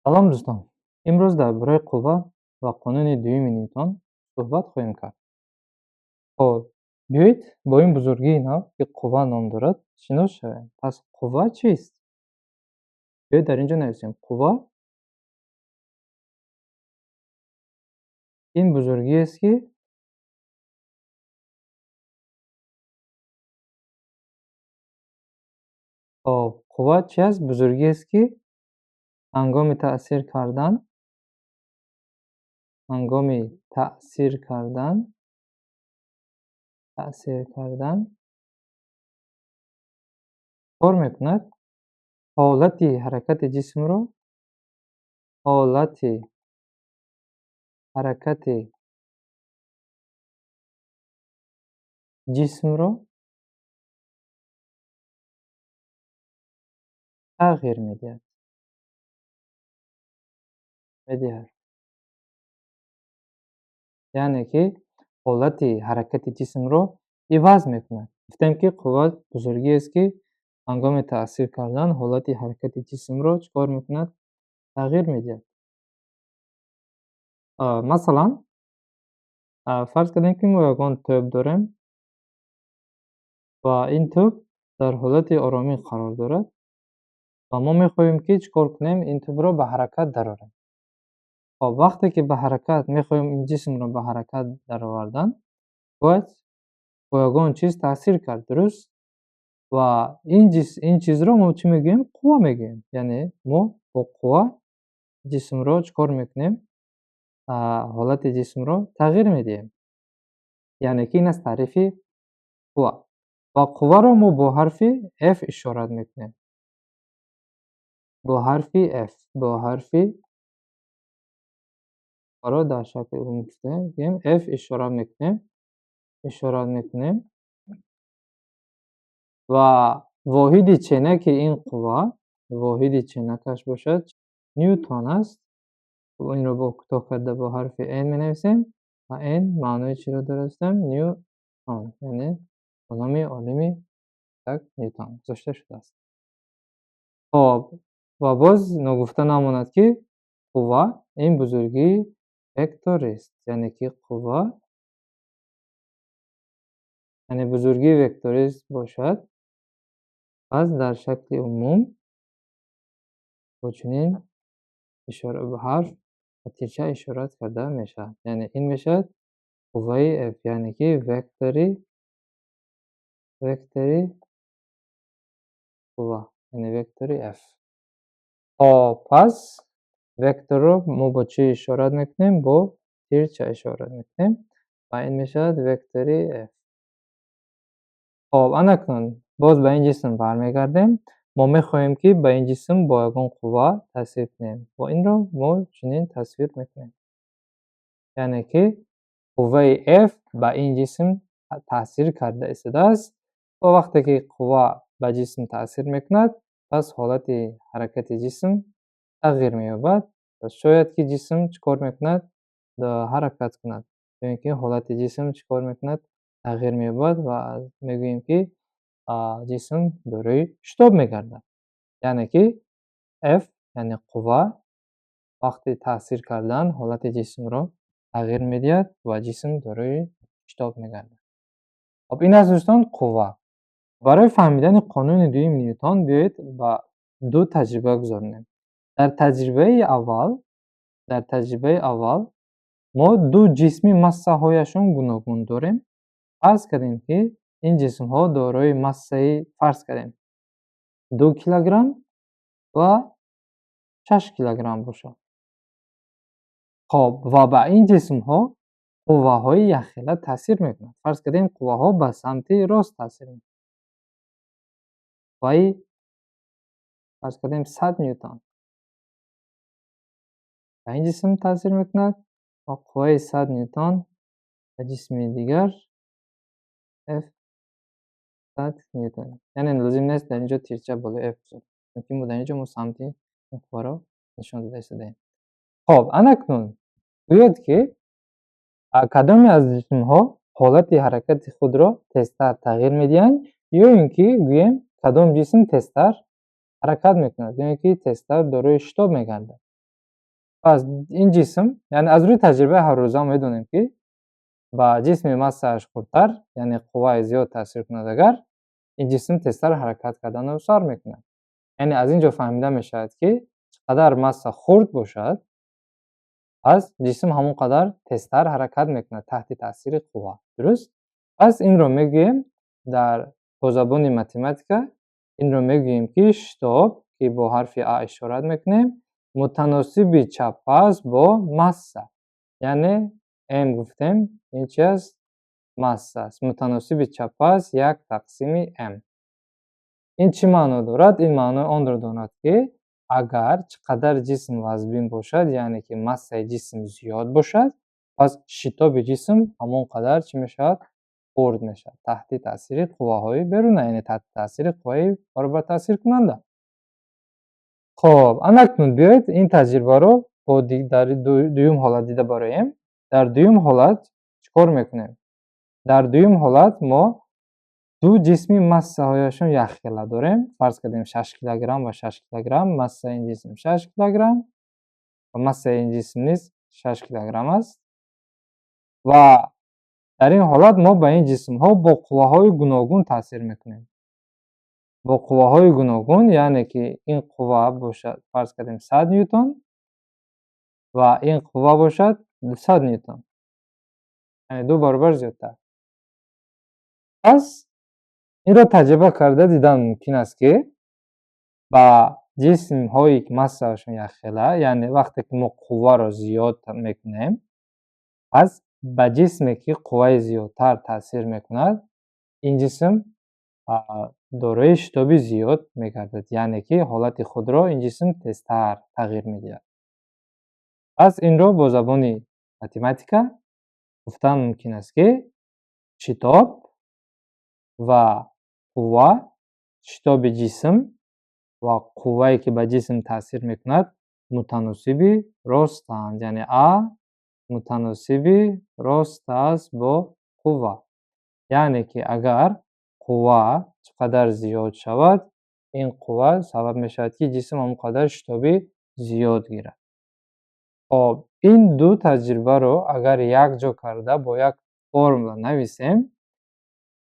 Салом, дӯстон! Имрӯз дар бораи қувва ва қонуни дуюми Нютон суҳбат хоҳем кард. Хоб, биёед бо ин бузургии нав, ки қувва ном дорад, шинос шавем. Пас қувва чист? Биёед дар ин ҷо нависем: қувва ин бузургиест, ки хоб, қувва чи аст? Бузургиест, ки ҳангоми таъсир кардан, ҳангоми таъсир кардан, таъсир кардан кор мекунад ҳолати ҳаракати ҷисмро, ҳолати ҳаракати ҷисмро тағйир медиҳад. Медиҳад. Яъне ки ҳолати ҳаракати ҷисмро иваз мекунад. Гуфтем, ки қувва бузургиест, ки ҳангоми таъсир кардан ҳолати ҳаракати ҷисмро чӣ кор мекунад? Тағйир медиҳад. Масалан, фарз кардем, ки мо ягон тӯб дорем ва ин тӯб дар ҳолати оромӣ қарор дорад ва мо мехоҳем, ки чӣ кор кунем? Ин тӯбро ба ҳаракат дарорем. Хоб, вақте ки ба ҳаракат мехоҳем, ин ҷисмро ба ҳаракат даровардан, бояд бо ягон чиз таъсир кард, дуруст? Ва ин чизро мо чӣ мегӯем? Қувва мегӯем. Яъне мо бо қувва ҷисмро чӣ кор мекунем? Ҳолати ҷисмро тағйир медиҳем. Яъне ки ин аст таърифи қувва. Ва қувваро мо бо ҳарфи F ишорат мекунем. Бо ҳарфи F, бо ҳарфи қувваро дар шакли умум гуфтем, F ишора мекунем, ишорат мекунем. Ва воҳиди ченаки ин қувва, воҳиди ченакаш бошад, Нютон аст. Инро бо кӯтоҳ карда бо ҳарфи N менависем ва N маънои чиро дорад? Нютон, яъне бо номи олими так Нютон гузошта шудааст. Хоб, ва боз ногуфта намонад, ки қувва ин бузургии векторист, яъне ки қувва яъне бузургии векторист бошад, пас дар шакли умум бо чунин ишора, ба ҳарф ва тирча ишорат карда мешавад. Яъне ин мешавад қувваи F, яъне ки вектори қувва, яъне вектори F. Хоб, пас векторро мо бо чӣ ишорат мекунем? Бо тирча ишорат мекунем ва ин мешавад вектори F. Хоб, анакнун боз ба ин ҷисм бармегардем. Мо мехоҳем, ки ба ин ҷисм бо ягон қувва таъсир кунем. Бо инро мо чунин тасвир мекунем. Яъне ки қувваи F ба ин ҷисм таъсир карда истодааст ва вақте ки қувва ба ҷисм таъсир мекунад, пас ҳолати ҳаракати ҷисм тағйир меёбад ва шояд ки ҷисм чӣ кор мекунад? Ҳаракат кунад. Ё ин ки ҳолати ҷисм чӣ кор мекунад? Тағйир меёбад ва мегӯем, ки ҷисм дорои шитоб мегардад. Яъне ки F, яъне қувва вақти таъсир кардан ҳолати ҷисмро тағйир медиҳад ва ҷисм дорои шитоб мегардад. Хоб, ин аст, дӯстон, қувва. Барои фаҳмидани қонуни дуюми Нютон биёед ба ду таҷриба гузаронем. Дар таҷрибаи аввал мо ду ҷисми массаҳояшон гуногун дорем. Фарз кардем, ки ин ҷисмҳо дорои массаи, фарз кардем, 2 килограмм ва 6 килограмм бошад. Хоб, ва ба ин ҷисмҳо қувваҳои якхела таъсир мекунанд. Фарз кардем, қувваҳо ба самти рост таъсир мекунанд. Қувваи, фарз кардем, 100 нютон ба ин ҷисм таъсир мекунад ва қувваи 100 нютон ба ҷисми дигар F 100 нютон. Яъне лозим нест дар ин ҷо тирча болои F гузорем, чунки мо дар ин ҷо мо самти ин қувваро нишон дода истодаем. Хоб, анакнун гӯяд, ки кадоме аз ҷисмҳо ҳолати ҳаракати худро тезтар тағйир медиҳанд, ё ин ки гӯем, кадом ҷисм тезтар ҳаракат мекунад, ё ин ки тезтар дорои шитоб мегардад. Пас ин ҷисм, яъне аз рӯи таҷрибаи ҳаррӯза медонем, ки ба ҷисми массааш хурдтар, яъне қувваи зиёд таъсир кунад, агар ин ҷисм тезтар ҳаракат карданро сар мекунад. Яъне аз ин ҷо фаҳмида мешавад, ки чӣ қадар масса хурд бошад, пас ҷисм ҳамон қадар тезтар ҳаракат мекунад таҳти таъсири қувва. Дуруст? Пас инро мегӯем дар бо забони математика, инро мегӯем, ки шитоб, ки бо ҳарфи а ишорат мекунем, мутаносиби чап аст бо масса. Яъне м гуфтем, ин чи аст? Масса аст. Мутаносиби чап аст як тақсими м. Ин чӣ маъно дорад? Ин маънои онро дорад, ки агар чӣ қадар ҷисм вазбин бошад, яъне ки массаи ҷисм зиёд бошад, пас шитоби ҷисм ҳамон қадар чӣ мешавад? Хурд мешавад таҳти таъсири қувваҳои беруна, яъне таҳти таъсири қувваи баробар таъсиркунанда. Хоб, анакнун биёед, ин таҷрибаро бо дар дуюм ҳолат дида бароем. Дар дуюм ҳолат чӣ кор мекунем? Дар дуюм ҳолат мо ду ҷисми массаҳояшон якхела дорем. Фарз кардем, 6 килограмм ва 6 килограмм. Массаи ин ҷисм 6 килограмм ва массаи ин ҷисм низ 6 килограмм аст. Ва дар ин ҳолат мо ба ин ҷисмҳо бо қувваҳои гуногун таъсир мекунем, бо қувваҳои гуногун. Яъне ки ин қувва бошад, фарз кардем, 100 ньютон ва ин қувва бошад 200 ньютон, яъне ду баробар зиёдтар. Пас инро таҷриба карда дидан мумкин аст, ки ба ҷисмҳое ки массаашон якхела, яъне вақте ки мо қувваро зиёд мекунем, пас ба ҷисме, ки қувваи зиёдтар таъсир мекунад, ин ҷисм дорои шитоби зиёд мегардад, яъне ки ҳолати худро ин ҷисм тезтар тағйир медиҳад. Пас инро бо забони математика гуфтан мумкин аст, ки шитоб ва қувва, шитоби ҷисм ва қуввае, ки ба ҷисм таъсир мекунад, мутаносиби ростанд, яъне а мутаносиби рост аст бо қувва. Яъне ки агар қувва чӣ қадар зиёд шавад, ин қувва сабаб мешавад, ки ҷисм ҳамон қадар шитоби зиёд гирад. Хоб, ин ду таҷрибаро агар якҷо карда бо як формула нависем,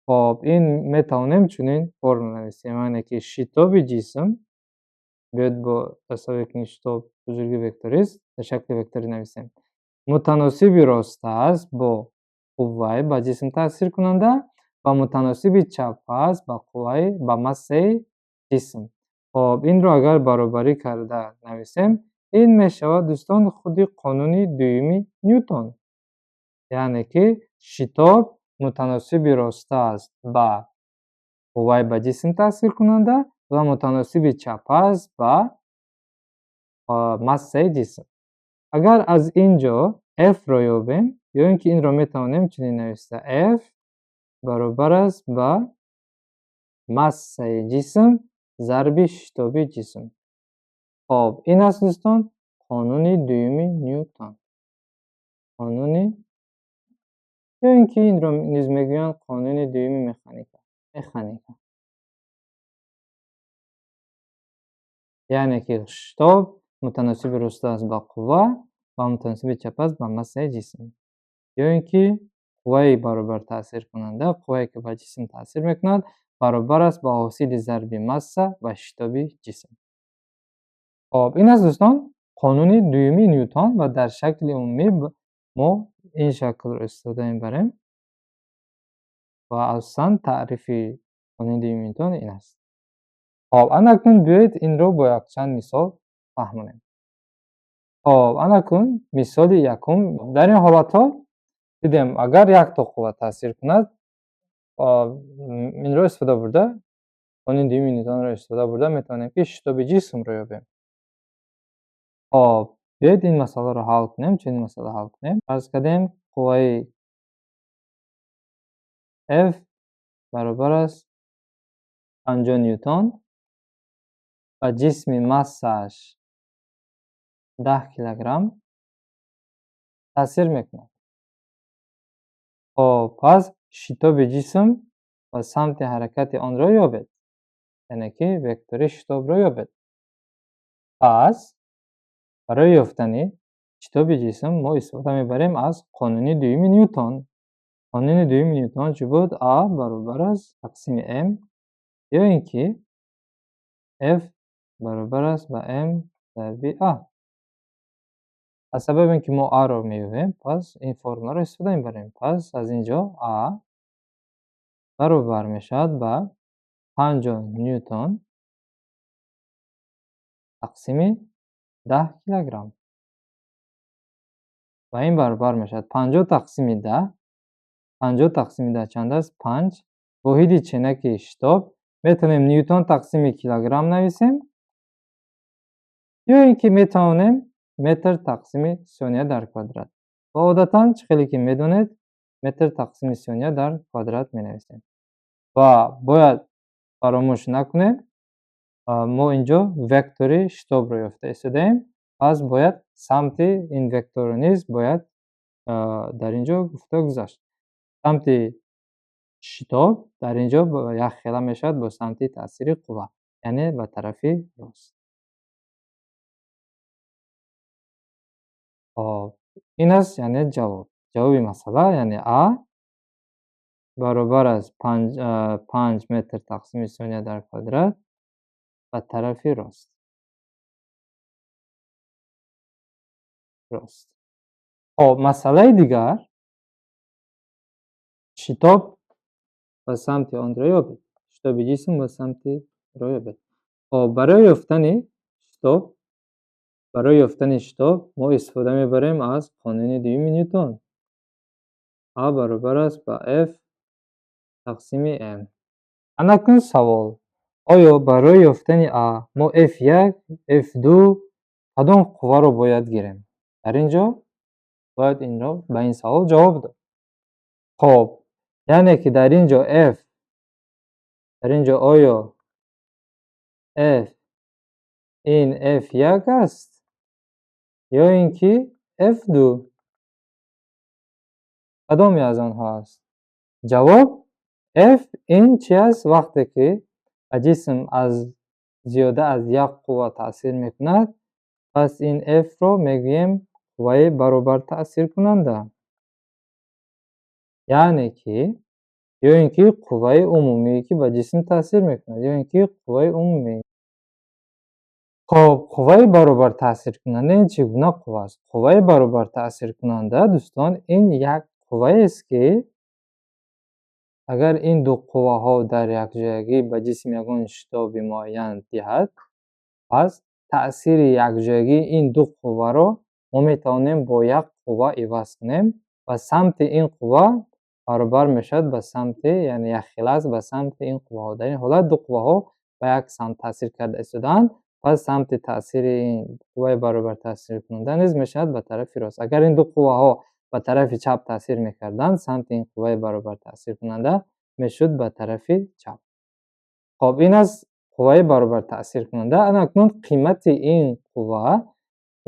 хоб, ин метавонем чунин формула нависем, яъне ки шитоби ҷисм, биёед, бо тасаввур кунед, шитоб бузурги векторист, дар шакли векторӣ нависем, мутаносиби рост аст бо қувваи ба ҷисм таъсиркунанда ва мутаносиби чап аст ба қувваи ба массаи ҷисм. Хоб, инро агар баробарӣ карда нависем, ин мешавад, дӯстон, худи қонуни дуюми Ньютон, яъне ки шитоб мутаносиби роста аст ба қувваи ба ҷисм таъсиркунанда ва мутаносиби чап аст ба массаи ҷисм. Агар аз ин ҷо f-ро ёбем, ё ин ки инро метавонем чунин нависта: f баробар аст ба массаи ҷисм зарби шитоби ҷисм. Хоб, ин аст, дӯстон, қонуни дуюми Ньютон, қонуни, ё ин ки инро низ мегӯянд қонуни дуюми механика. Яъне ки шитоб мутаносиби роста аст ба қувва ва мутаносиби чап аст ба массаи ҷисм, ё ин ки қувваи баробар таъсиркунанда, қуввае, ки ба ҷисм таъсир мекунад, баробар аст ба ҳосили зарби масса ва шитоби ҷисм. Хоб, ин аст, дӯстон, қонуни дуюми Ньютон. Ва дар шакли умумӣ мо ин шаклро истифода мебарем ва асосан таърифи қонуни дуюми Ньютон ин аст. Хоб, анакнун биёед, инро бо якчанд мисол фаҳмонем. Хоб, анакнун мисоли якум. Дар ин ҳолатҳо дидем, агар якто қувва таъсир кунад, инро истифода бурда, қонуни дуюми Ньютонро истифода бурда метавонем, ки шитоби ҷисмро ёбем. Хоб, биёед, ин масъаларо ҳал кунем, чунин масъала ҳал кунем. Фарз кардем, қувваи f баробар аст 50 ньютон ба ҷисми массааш 10 килограмм таъсир мекунад. Хоб, пас шитоби ҷисм ва самти ҳаракати онро ёбед, яъне ки вектори шитобро ёбед. Пас Барои ёфтани шитоби ҷисм мо истифода мебарем аз қонуни дуюми Ньютон. Қонуни дуюми Ньютон чӣ буд? А баробар аст тақсими М ё ин ки F баробар аст ба М зарби А. Аз сабаби ин ки мо А-ро меёбем, пас ин формуларо истифода мебарем. Пас аз ин ҷо А баробар мешавад ба 50 ньютон тақсими 10 килограмм. Ва ин баробар мешавад 50 тақсими 10. 50 тақсими 10 чанд аст? 5. Воҳиди ченаки шитоб метавонем ньютон тақсими килограмм нависем ё ин ки метавонем метр тақсими сония дар квадрат. Ва одатан, чӣ хеле ки медонед, метр тақсими сония дар квадрат менависем. Ва бояд фаромӯш накунем, мо инҷо вектори шитобро ёфта истодаем, пас бояд самти ин векторро низ бояд дар ин ҷо гуфта гузашт. Самти шитоб дар ин ҷо якхела мешавад бо самти таъсири қувва, яъне ба тарафи рост. Хоб, ин аст, яъне ҷавоб. Ҷавоби масъала, яъне А баробар аст 5 метр тақсими сония дар квадрат ба тарафи рост. Рост. Хоб, масъалаи дигар шитоб ба самти онро ёбед. Шитоби ҷисм ба самти ро ёбед. Хоб, барои ёфтани шитоб мо истифода мебарем аз қонуни дуюми Ньютон. А баробар аст ба F тақсими М. Анакун савол: оё барои ёфтани А мо F1, F2 кадом қувваро бояд гирем? Дар ин ҷо бояд инро ба ин савол ҷавоб дод. Хоб, яъне ки дар ин ҷо F, дар ин ҷо оё F ин F1 аст ё ин ки F2? Кадоме аз онҳо аст? Ҷавоб: F ин чи аст? Вақте ки ба ҷисм аз зиёда аз як қувва таъсир мекунад, пас ин F-ро мегӯем қувваи баробар таъсиркунанда. Яъне ки ё ин ки қувваи умумие ки ба ҷисм таъсир мекунад, ё ин ки қувваи умумӣ. Хоб, қувваи баробар таъсиркунанда ин чӣ гуна қувва аст? Қувваи баробар таъсиркунанда, дӯстон, ин як қувваест ки агар ин ду қувваҳо дар якҷоягӣ ба ҷисм ягон шитоби муайян диҳад, пас таъсири якҷоягии ин ду қувваро мо метавонем бо як қувва иваз кунем ва самти ин қувва баробар мешавад ба самти, яъне якхела аст ба самти ин қувваҳо. Дар ин ҳолат ду қувваҳо ба як самт таъсир карда истодаанд, пас самти таъсири ин қувваи баробар таъсиркунанда низ мешавад ба тарафи рост. Агар ин ду қувваҳо ба тарафи чап таъсир мекарданд, самти ин қувваи баробар таъсиркунанда мешуд ба тарафи чап. Хоб, ин аст қувваи баробар таъсиркунанда. Анакнун қимати ин қувва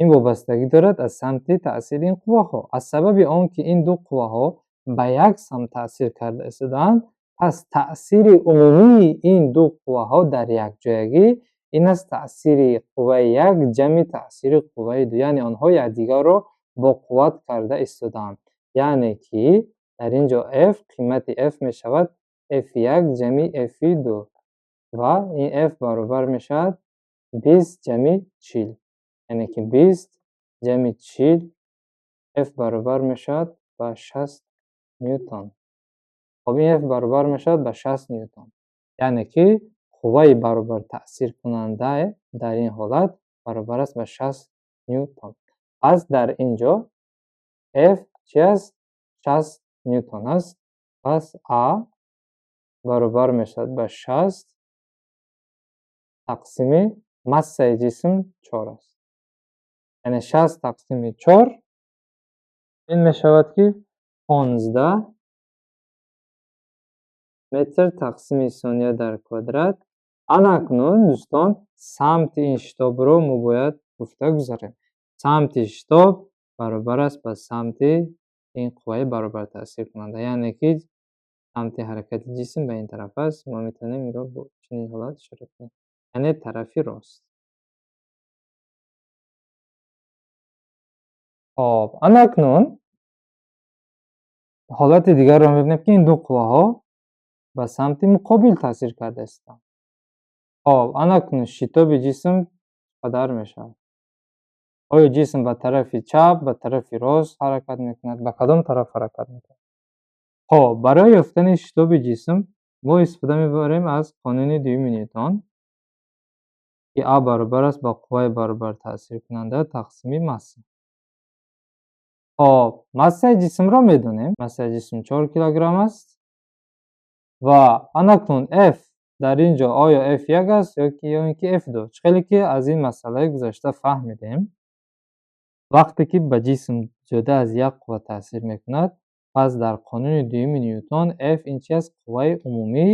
ин вобастагӣ дорад аз самти таъсири ин қувваҳо. Аз сабаби он ки ин ду қувваҳо ба як самт таъсир карда истодаанд, пас таъсири умумии ин ду қувваҳо дар якҷоягӣ ин аст таъсири қувваи як ҷамъи таъсири қувваи ду, яъне онҳо якдигарро бо қувват карда истодаанд. Яъне ки дар ин ҷо F, қимати F мешавад F1 ҷамъи F2 ва ин F баробар мешавад 20 ҷамъи 40, яъне ки 20 ҷамъи 40 F баробар мешавад ба 60 ньютон. Хоб, ин F баробар мешавад ба 60 ньютон. Яъне ки қувваи баробар таъсиркунанда дар ин ҳолат баробар аст ба 60 ньютон. Пас дар ин ҷо F чи аст? 60 ньютон аст. Пас А баробар мешавад ба 60 тақсими массаи ҷисм 4 аст. Яъне 60 тақсими 4 ин мешавад ки 15 метр тақсими сония дар квадрат. Анакнун, дӯстон, самти ин шитобро мо бояд гуфта гузарем. Самти шитоб баробар аст ба самти ин қувваи баробар таъсиркунанда, яъне ки самти ҳаракати ҷисм ба ин тараф аст. Мо метавонем инро бо чунин ҳолат ишора кунем, яъне тарафи рост. Хоб, ана акнун ҳолати дигарро мебинем, ки ин ду қувваҳо ба самти муқобил таъсир карда истоданд. Хоб, ана акнун шитоби ҷисм қадар мешавад? Оё ҷисм ба тарафи чап, ба тарафи рост ҳаракат мекунад? Ба кадом тараф ҳаракат мекунад? Хоб, барои ёфтани шитоби ҷисм мо истифода мебарем аз қонуни дуюми Ньютон, ки а баробар аст ба қувваи баробар таъсиркунанда тақсими масса. Хоб, массаи ҷисмро медонем. Массаи ҷисм 4 килограмм аст ва анакнун f дар ин ҷо оё f1 аст ё ин ки f2? Чӣ хеле ки аз ин масъалаи гузашта фаҳмидем, вақте ки ба ҷисм зиёда аз як қувва таъсир мекунад, пас дар қонуни дуюми Ньютон f ин чи аст? Қувваи умумӣ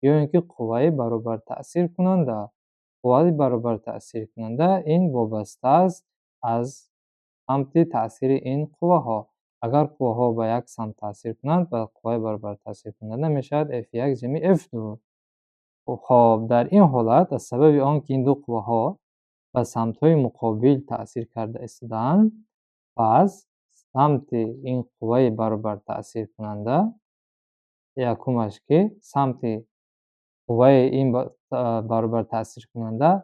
ё ин ки қувваи баробар таъсиркунанда. Қувваи баробар таъсиркунанда ин вобаста аст аз самти таъсири ин қувваҳо. Агар қувваҳо ба як самт таъсир кунанд, ба қувваи баробар таъсиркунанда мешавад f1 ҷамъи f2. Хоб, дар ин ҳолат, аз сабаби он ки ин ду қувваҳо ба самтҳои муқобил таъсир карда истодаанд, пас самти ин қувваи баробар таъсиркунанда, якумаш ки самти қувваи ин баробар таъсиркунанда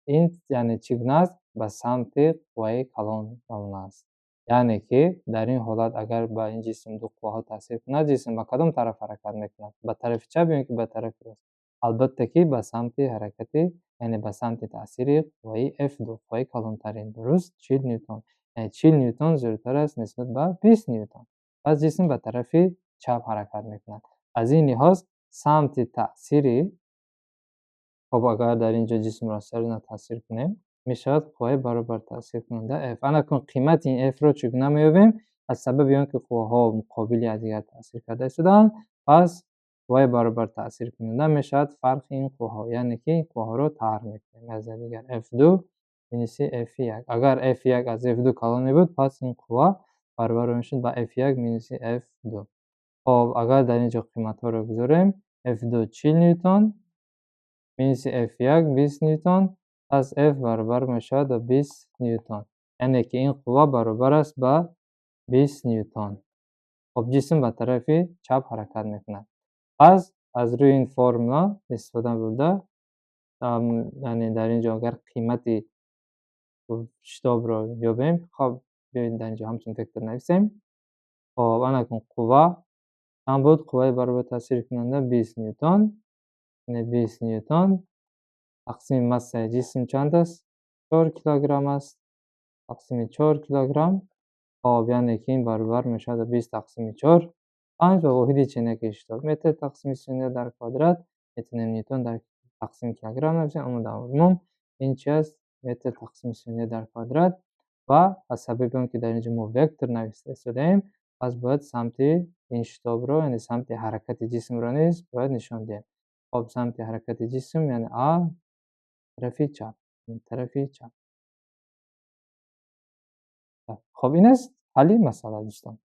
ин яъне чӣ гуна аст? Ба самти қувваи калон равона аст. Яъне ки дар ин ҳолат, агар ба ин ҷисм ду қувваҳо таъсир кунад, ҷисм ба кадом тараф ҳаракат мекунад? Ба тарафи чап ё ин ки ба тарафи рост? Албатта ки ба самти ҳаракати, яъне ба самти таъсири қувваи f2, қувваи калонтарин. Дуруст, 40 ньютон, яъне 40 ньютон зиёдтар аст нисбат ба 20 ньютон. Пас ҷисм ба тарафи чап ҳаракат мекунад. Аз ин лиҳоз самти таъсири, хоб, агар дар ин ҷо ҷисмро аз сари таъсир кунем, мешавад қувваи баробар таъсиркунанда f. Анакун қимати ин f-ро чӣ гуна меёбем? Аз сабаби он ки қувваҳо муқобили якдигар таъсир карда истодаанд, пас қувваи баробар таъсиркунанда мешавад фарқи ин қувваҳо, яъне ки ин қувваҳоро тарҳ мекунем аз якдигар: f2 минуси f1. Агар f1 аз f2 калон мебуд, пас ин қувва баробар мешуд ба f1 минуси f2. Хоб, агар дар ин ҷо қиматҳоро гузорем, f2 40 ньютон минуси f1 20 ньютон, пас f баробар мешавад ба 20 ньютон, яъне ки ин қувва баробар аст ба 20 ньютон. Хоб, ҷисм ба тарафи чап ҳаракат мекунад. Пас аз рӯи ин формула истифода бурда, яъне дар ин ҷо агар қимати шитобро ёбем, хоб, биёед, дар ин ҷо ҳамчун вектор нависем. Хоб, анакун қувва чанд буд? Қувваи баробар таъсиркунанда 20 ньютон, яъне 20 ньютон тақсими массаи ҷисм чанд аст? 4 килограмм аст, тақсими 4 килограмм. Хоб, яъне ки ин баробар мешавад ба 20 тақсими чор, панҷ ва воҳиди ченаки шитоб метр тақсими сония дар квадрат. Метавонем ньютон дар тақсими килограмм нависем, аммо дар умум ин чи аст? Метр тақсими сония дар квадрат. Ва аз сабаби он ки дар ин ҷо мо вектор нависта истодаем, пас бояд самти ин шитобро, яъне самти ҳаракати ҷисмро низ бояд нишон диҳем. Хоб, самти ҳаракати ҷисм, яъне а тарафи чап, тарафи чап. Хоб, ин аст ҳалли масъала, дӯстон.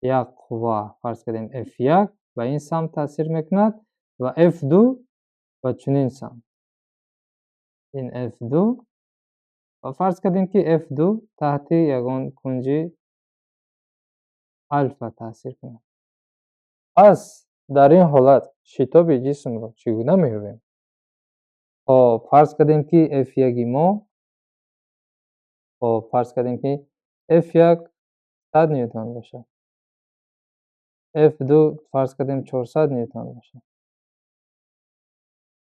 Як қувва, фарз кардем, f1 ба ин самт таъсир мекунад ва f2 ба чунин самт. Ин f2 ва фарз кардем, ки f2 таҳти ягон кунҷи алфа таъсир кунад. Пас дар ин ҳолат шитоби ҷисмро чӣ гуна меёбем? Хоб, фарз кардем, ки f1-и мо, хоб, фарз кардем, ки f1 100 ньютон бошад, f2, фарз кардем, 400 ньютон бошад.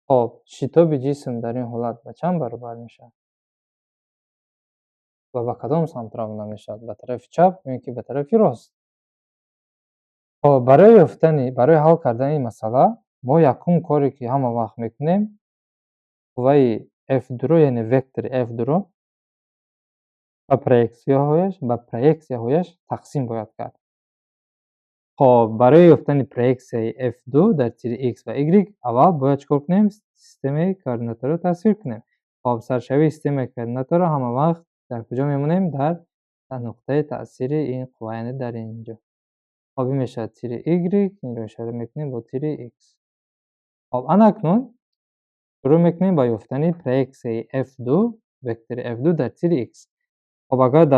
Хоб, шитоби ҷисм дар ин ҳолат ба чанд баробар мешавад ва ба кадом самт равона мешавад? Ба тарафи чап ё ин ки ба тарафи рост? Хоб, барои ёфтани, барои ҳал кардани ин масъала мо якум коре, ки ҳама вақт мекунем, қувваи f2-ро, яъне вектори f2-ро ба проексияҳояш тақсим бояд кард. Хоб, барои ёфтани проексияи f2 дар тири x ва y аввал бояд чӣ кор кунем? Системаи координатаро тасвир кунем. Хоб, саршавии системаи координатаро ҳама вақт дар куҷо мемонем? Дар нуқтаи таъсири ин қувва, яъне дар ин ҷо. Хоб, ин мешавад тири y, инро ишора мекунем бо тири x. Хоб, ана акнун шурӯъ мекунем ба ёфтани проексияи f2, вектори f2 дар тири x. Хоб, агар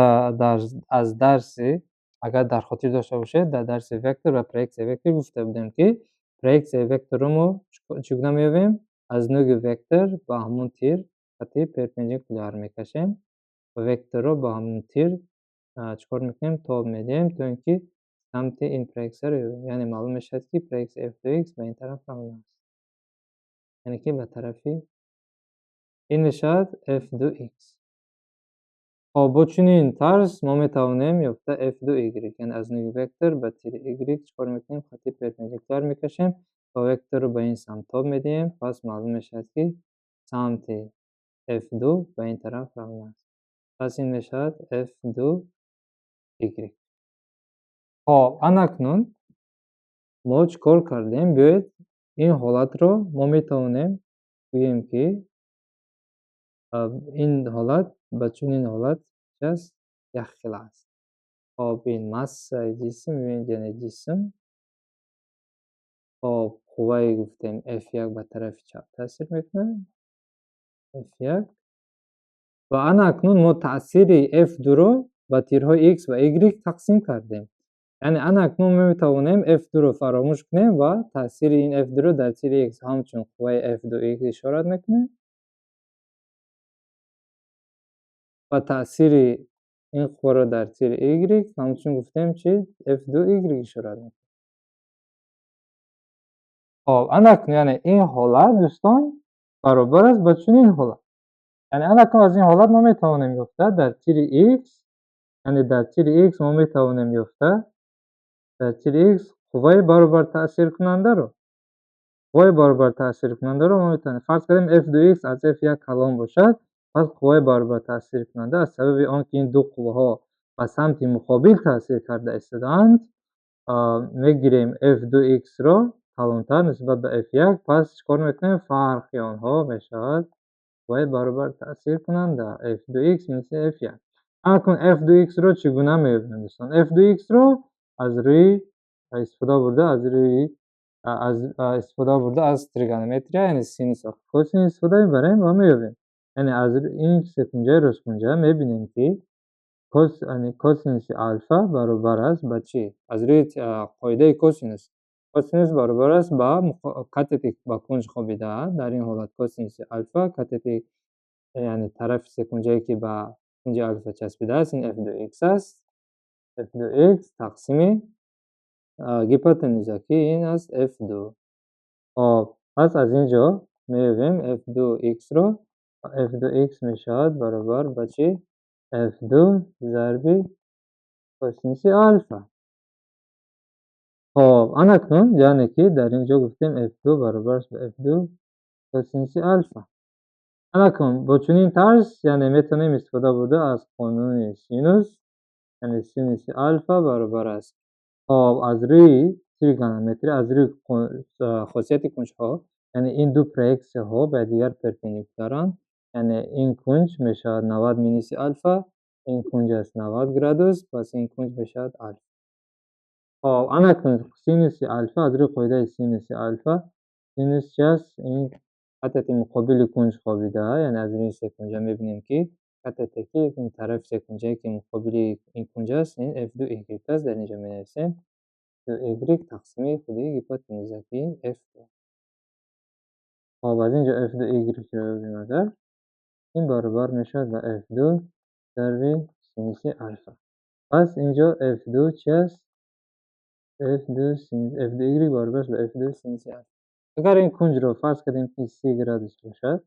аз дарси, агар дар хотир дошта бошед, дар дарси вектор ва проексияи вектор гуфта будем, ки проексияи векторро мо чӣ гуна меёбем? Аз нуги вектор ба ҳамон тир хати перпендикуляр мекашем ва векторро ба ҳамон тир чӣ кор мекунем? Тоб медиҳем, то ин ки самти ин проексияро ёбем. Яъне маълум мешавад, ки проексияи f2x ба ин тараф равона аст, яъне ки ба тарафи ин мешавад f2x. Хоб, бо чунин тарз мо метавонем ёфта f2y, яъне аз нуги вектор ба тири y чӣ кор мекунем? Хати перпендикуляр мекашем ва векторро ба ин самт тоб медиҳем. Пас маълум мешавад, ки самти f2 ба ин тараф равона аст. Пас ин мешавад f2y. Хоб, анакнун мо чӣ кор кардем? Биёед, ин ҳолатро мо метавонем гӯем, ки ин ҳолат ба чунин ҳолат чи аст? Якхела аст. Хоб, ин массаи ҷисм, яъне ҷисм, хоб, қувваи гуфтем f1 ба тарафи чап таъсир мекунад, f1, ва ана акнун мо таъсири f2-ро ба тирҳои x ва y тақсим кардем. Яъне ана акнун мо метавонем f2-ро фаромӯш кунем ва таъсири ин f2-ро дар тири x ҳамчун қувваи f2x ишорат мекунем ва таъсири ин қувваро дар тири y ҳамчун гуфтем чи? F2y ишорат мекунем. Хоб, ана акнун, яъне ин ҳолат, дӯстон, баробар аст ба чунин ҳолат. Яъне ана акнун аз ин ҳолат мо метавонем ёфта дар тири x, яъне дар тири x мо метавонем ёфта дар тири x қувваи баробар таъсиркунандаро. Қувваи баробар таъсиркунандаро мо метавонем, фарз кардем, f2x аз f1 калон бошад, пас қувваи баробар таъсиркунанда аз сабаби он ки ин ду қувваҳо ба самти муқобил таъсир карда истодаанд, мегирем f2x-ро калонтар нисбат ба f1. Пас чӣ кор мекунем? Фарқи онҳо мешавад қувваи баробар таъсиркунанда f2x минус f1. Акнун f2x-ро чӣ гуна меёбем, дӯстон? F2x-ро аз рӯи истифода бурда аз рӯи аз истифода бурда аз тригонометрия, яъне синус ва косинус истифода мебарем ва меёбем. Яъне аз ин секунҷаи росткунҷа мебинем, ки косинуси алфа баробар аст ба чӣ? Аз рӯи қоидаи косинус, косинус баробар аст ба катети ба кунҷ хобида. Дар ин ҳолат косинуси алфа катети, яъне тарафи секунҷае, ки ба кунҷи алфа часпидааст, ин f2x аст, f2x тақсими гипотенуза, ки ин аст f2. Хоб, пас аз ин ҷо меёбем f2x-ро. F2x мешавад баробар ба чӣ? F2 зарби косинуси алфа. Хоб, анакнун, яъне ки дар ин ҷо гуфтем f2 баробар аст ба f2 косинуси алфа. Анакнун бо чунин тарз, яъне метавонем истифода бурда аз қонуни синус, яъне синуси алфа баробар аст, хоб, аз рӯи тригонометрия, аз рӯи хосияти кунҷҳо, яъне ин ду проексияҳо ба якдигар перпендикуляранд, яъне ин кунҷ мешавад 90 минуси алфа, ин кунҷ аст 90 градус, пас ин кунҷ мешавад алфа. Хоб, анакнун синуси алфа, аз рӯи қоидаи синуси алфа, синус чи аст? Ин катети муқобили кунҷ хобида, яъне аз рӯи секунҷа мебинем, ки катете, ки ин тарафи секунҷае, ки муқобили ин кунҷ аст, ин f2y аст. Дар ин ҷо менависем 2y тақсими худи гипотенуза, ки f2. Хоб, аз ин ҷо f2y-ро ёбем агар, ин баробар мешавад ба f2 зарби синуси алфа. Пас ин ҷо f2 чи аст? F2 f2y баробар аст ба f2 синуси алфа. Агар ин кунҷро фарз кардем, ки 30 градус бошад,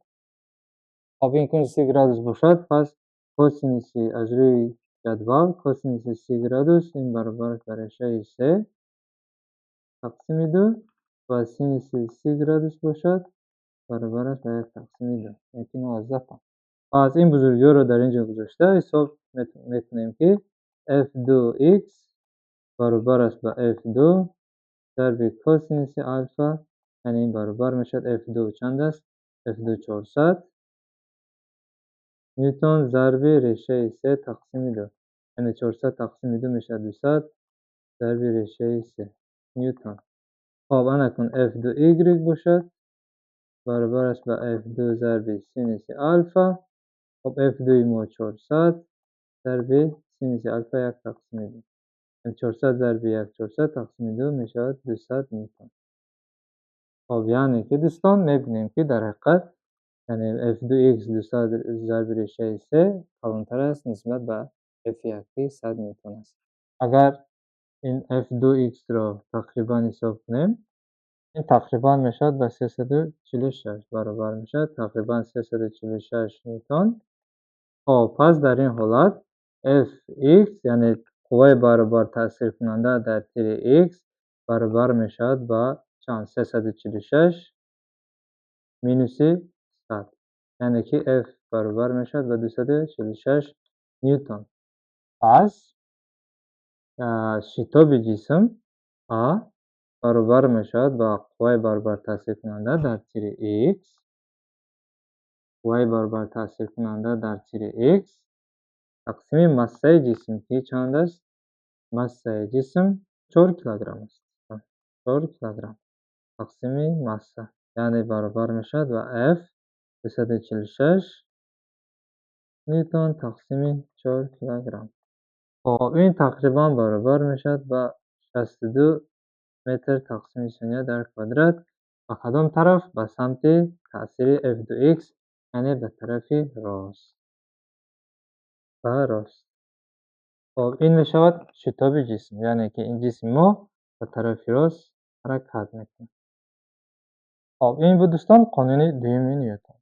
хоб, ин кунҷ 30 градус бошад, пас косинуси, аз рӯи ҷадвал, косинуси 30 градус ин баробар аст ба решаи се тақсими ду ва синуси 30 градус бошад, баробар аст ба як тақсими ду, яъне ки 0,5. Пас ин бузургиҳоро дар ин ҷо гузошта ҳисоб мекунем, ки f2x баробар аст ба f2 зарби косинуси алфа, яъне ин баробар мешавад, f2 чанд аст? F2 400 ньютон зарби решаи се тақсими ду, яъне 400 тақсими ду мешавад 200 зарби решаи се ньютон. Хоб, анакун f2y бошад, баробар аст ба f2 зарби синуси алфа. Хоб, f2-и мо 400. Зарби синуси алфа як тақсими ду. 400 зарби як 400 тақсими ду мешавад 200 ньютон. Хоб, яъне ки, дӯстон, мебинем, ки дар ҳақиқат, яъне F2x 200 зарби решаи се калонтар аст нисбат ба F1, ки 100 ньютон аст. Агар ин F2x-ро тақрибан ҳисоб кунем, ин тақрибан мешавад ба 346 баробар мешавад, тақрибан 346 ньютон. Хоб, пас дар ин ҳолат Fx, яъне қувваи баробар таъсиркунанда дар тири x, баробар мешавад ба чанд? 346 минуси 100, яъне ки F баробар мешавад ба 246 ньютон. Пас шитоби ҷисм А баробар мешавад ба қувваи баробар таъсиркунанда дар тири x, қувваи баробар таъсиркунанда дар тири x тақсими массаи ҷисм, ки чанд аст? Массаи ҷисм 4 килограмм аст, 4 килограмм тақсими масса, яъне баробар мешавад ба F 246 ньютон тақсими 4 килограмм. Хоб, ин тақрибан баробар мешавад ба 62 метр тақсими сония дар квадрат. Ба кадом тараф? Ба самти таъсири F2x, яъне ба тарафи рост, ба рост. Хоб, ин мешавад шитоби ҷисм, яъне ки ин ҷисми мо ба тарафи рост ҳаракат мекунад. Хоб, ин буд, дӯстон, қонуни дуюми Ньютон.